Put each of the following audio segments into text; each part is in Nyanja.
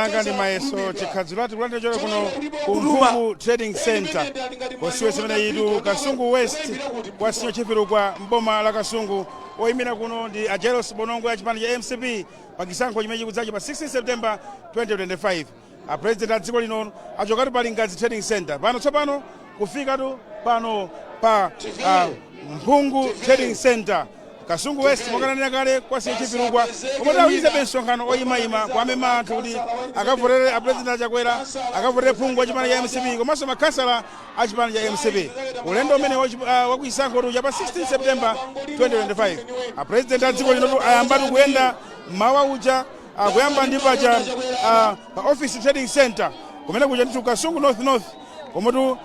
Langa ndi Mayeso Chikhadzulati kulandira chole kuno ku Mphungu Trading Center, constituency imene itu Kasungu West, kwa Senior Chief Lukwa mboma la Kasungu. Oyimira kuno ndi a Jailos Bonongwe a chipani cha MCP pa chisankho chimene chikudzachi pa 16 September 2025. A President a dziko lino achokatu pa Lingadzi Trading Center pano, tsopano kufikatu pano pa Mphungu Trading Center, Kasungu West, mokananira kale kwa Senior Chief Lukwa, komwe akuchititsa msonkhano oyimayima kuamema anthu kuti akavotere a President Achakwera, akavotere phungu wa chipani cha MCP komanso makhansala a chipani cha MCP. Ulendo umene wakuchisankho uja pa 16 September 2025, a President a dziko lino ayambatu kuyenda mmawa uja, kuyamba ndi paja pa Office Trading Center kumene kuja ndithu Kasungu North North, komwetu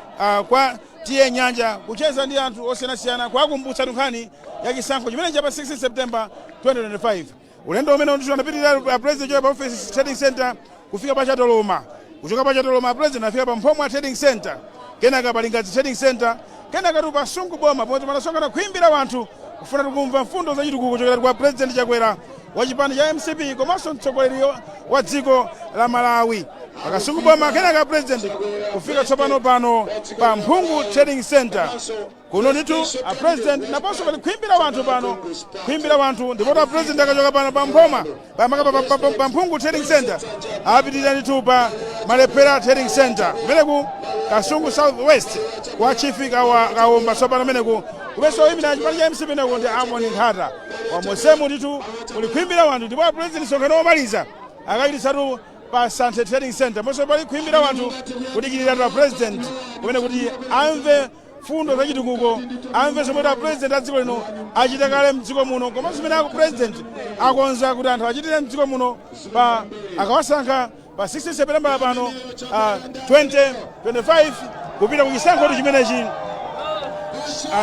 kwa T/A Nyanja, kucheza ndi anthu osiyanasiyana, kuwakumbutsa nkhani ya chisankho chimene cha pa 16 September 2025. Ulendo umene ndithu anapitirira a President choka pa Office Trading Center kufika pa Chatoloma. Kuchoka pa Chatoloma, a President afika pa Mphomwa Trading Center, kenaka pa Lingadzi Trading Center, kenaka tu pa Kasungu boma, pomwe panasonkhana khwimbi la wanthu kufuna tikumva mfundo zachitukuko kuchokera kwa President Chakwera wa chipani cha MCP komanso mtsogoleri wa dziko la Malawi pakasungu boma. Kenaka President kufika tsopano pano pa Mphungu Trading Center. Kuno ndithu a President naponso pali khwimbi la wanthu pano, khwimbi la wanthu. Ndipo a President akachoka pano pa Mphoma pa Mphungu Trading Center, apitirira ndithu pa Malephera Trading Center kumeneku Kasungu South West, kwa Chief Kaomba. Tsopano kumeneku kumenso oyimira chipani cha MCP neko ndi Amon Nkhata. Wamosemu ndithu kuli khwimbi la wanthu. Ndipo a President msonkhano womaliza akachititsatu pa Santhe Trading Center, monso pali khwimbi la wanthu kudikirira a President kumene kuti amve fundo zachitukuko, amve zomwe a President a dziko lino achita kale mdziko muno komanso zimene aku President akonza kuti anthu achitire mdziko muno pa akawasankha pa 16 September pano 2025, kupita ku chisankho chimenechi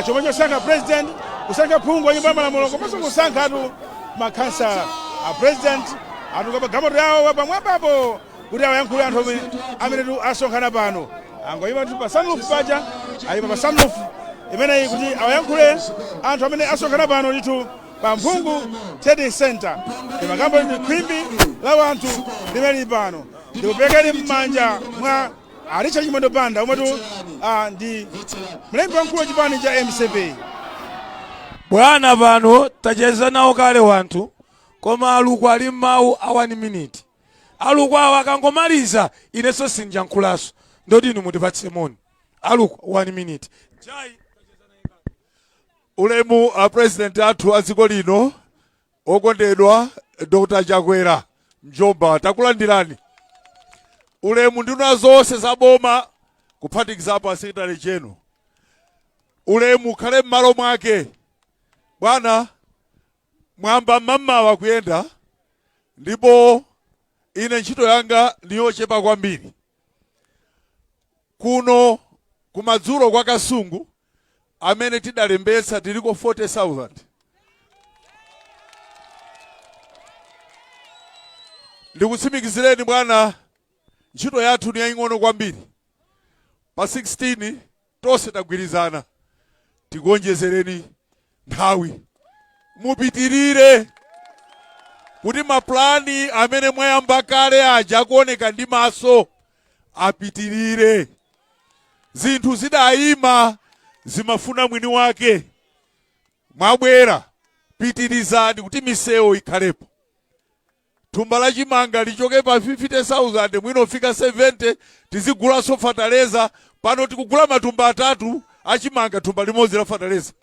chomwe chosankha President, kusankha phungu wa Nyumba ya Malamulo komanso kusankhatu makhansala. A President atuka pa galimoto yawo pamwambapo kuti awayankhule anthu amene asonkhana pano. Angoyima kuti pa sunroof paja, ayima pa sunroof imeneyi kuti awayankhule anthu amene asonkhana pano ndithu pa Mphungu Trading Center. Ndimakamba ndi khwimbi la wanthu limene lili pano. Ndikuperekeni m'manja mwa a Richard Chimwendo Banda omwetu ndi mlembi wamkulu wa chipani cha MCP. Bwana, pano tacheza nawo kale wanthu, koma Alukwa ali mawu a 1 minute. Alukwa awo akangomaliza, inenso sinjankhulanso, ndoti inu mutipatse moni. Alukwa, 1 minute. Jai. Ulemu a President athu a dziko lino okondedwa Dr Chakwera Mjomba, takulandirani. Ulemu nduna zonse za boma, kuphatikizapo a Secretary General, ulemu ukhale m'malo mwake. Bwana, mwamba mmamawa kuyenda, ndipo ine ntchito yanga ndiyochepa kwambiri. Kuno kumadzulo kwa Kasungu amene tidalembetsa tiliko 40,000. Ndikutsimikizireni bwana, ntchito yathu ni yaying'ono kwambiri. Pa 16 tonse tagwirizana tikuonjezereni nthawi, mupitirire kuti mapulani amene mwayamba kale aja akuoneka ndi maso apitirire. Zinthu zidayima zimafuna mwini wake. Mwabwera, pitirizani kuti misewu ikhalepo, thumba la chimanga lichoke pa 50,000 mwina ufika 70, tizigulanso fataleza. Pano tikugula matumba atatu achimanga thumba limodzi la fataleza,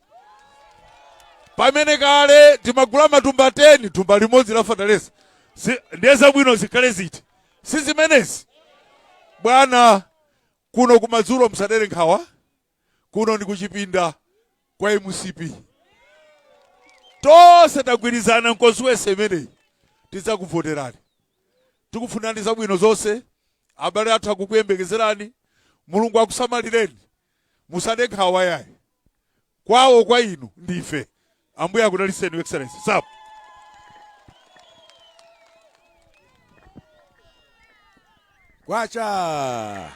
pamene kale timagula matumba 10 thumba limodzi la fataleza. Ndiye zabwino zikhale ziti? Si zimenezi bwana? Kuno kumadzulo musadere nkhawa, kuno ndi kuchipinda kwa MCP. Tonse tagwirizana nkonsuwese imeneyi, tidzakuvoterani. Tikufunani zabwino zonse. Abale athu akukuyembekezerani. Mulungu akusamalireni, musade nkhawa yayi, kwawo kwa inu ndife. Ambuye akudalitseni, Excellency sap. Kwacha,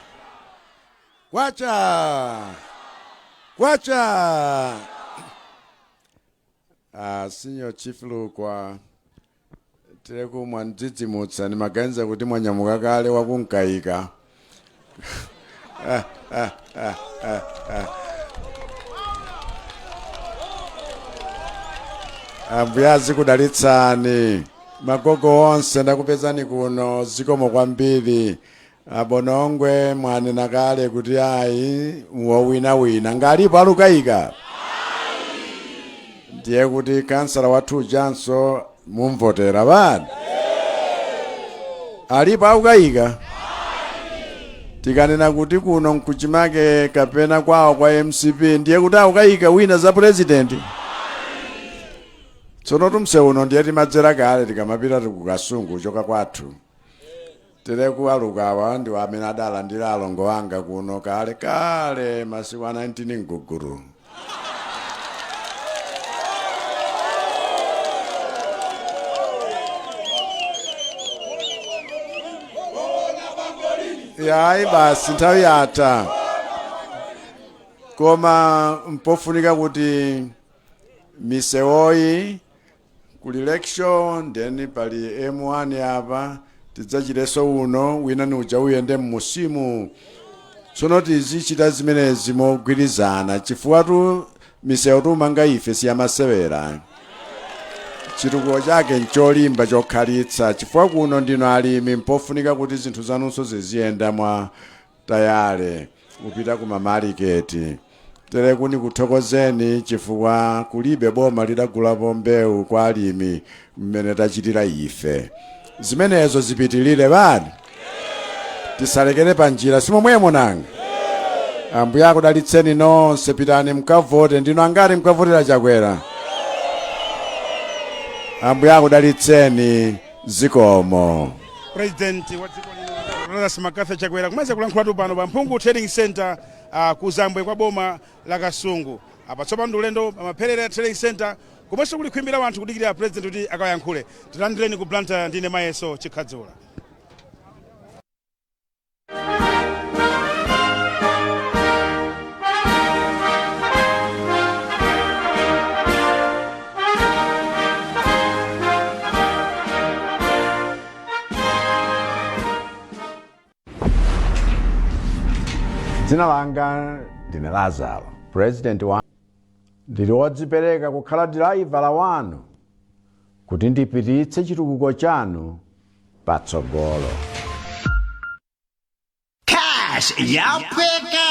kwacha, kwacha! Senior Chief Lukwa, Tereku mwandzidzimutsa, ndimaganiza kuti mwanyamuka kale wakunkayika. Ambuye azikudalitsani. Magogo onse ndakupezani kuno, zikomo kwambiri. Abonongwe, mwanena kale kuti ayi, wowinawina ngalipo alukayika, ndiye kuti kansala wathu janso mumvotera. Bani alipo akukayika? Tikanena kuti kuno nkuchimake kapena kwawo kwa MCP, ndiye kuti akukayika wina za president. Tsono tumsewu uno ndiye timadzera kale tikamapita tikukasungu kuchoka kwathu. Tereku alukawa ndi amene adalandira alongo anga kuno kale kale, masiku a 19 mguguru. Yayi, basi, nthawi yatha, koma mpofunika kuti misewoyi kuli Lakeshore, then pali M1 apa, tidzachirenso uno wina ni uja uyende mmusimu. Tsono tizichita zimenezi mogwirizana, chifukwa tu misewu tumanga ife siyamasewera. Chitukuko chake ncholimba, chokhalitsa, chifukwa kuno ndino alimi. Mpofunika kuti zinthu zanunso ziziyenda mwa tayale kupita ku mamaliketi. Tere kuni kuthokozeni chifukwa kulibe boma lidagulapo mbewu kwa alimi mmene tachitira ife. Zimenezo zipitilire bani, tisalekere pa njira, simomwemo nanga? Ambuye akudalitseni nonse. Pitani mkavote. Ndino angati mkavotera Chakwera? Ambuye akudalitseni, zikomo. President wa dziko lino Lazarus McCarthy Chakwera kumaliza kulankhulatu pano pa Mphungu Trading Center, kuzambwe kwa boma la Kasungu. Apa tsopano ndi ulendo pa Mapherere Trading Center, komanso kuli khwimbi la anthu kudikirira president kuti akayankhule. Tilandireni ku Blantyre, ndine Mayeso Chikhadzula. Dzina langa ndine Lazaro, president wa. Ndili wodzipereka kukhala dilaivala wanu kuti ndipititse chitukuko chanu patsogolo. Cash yaphweka.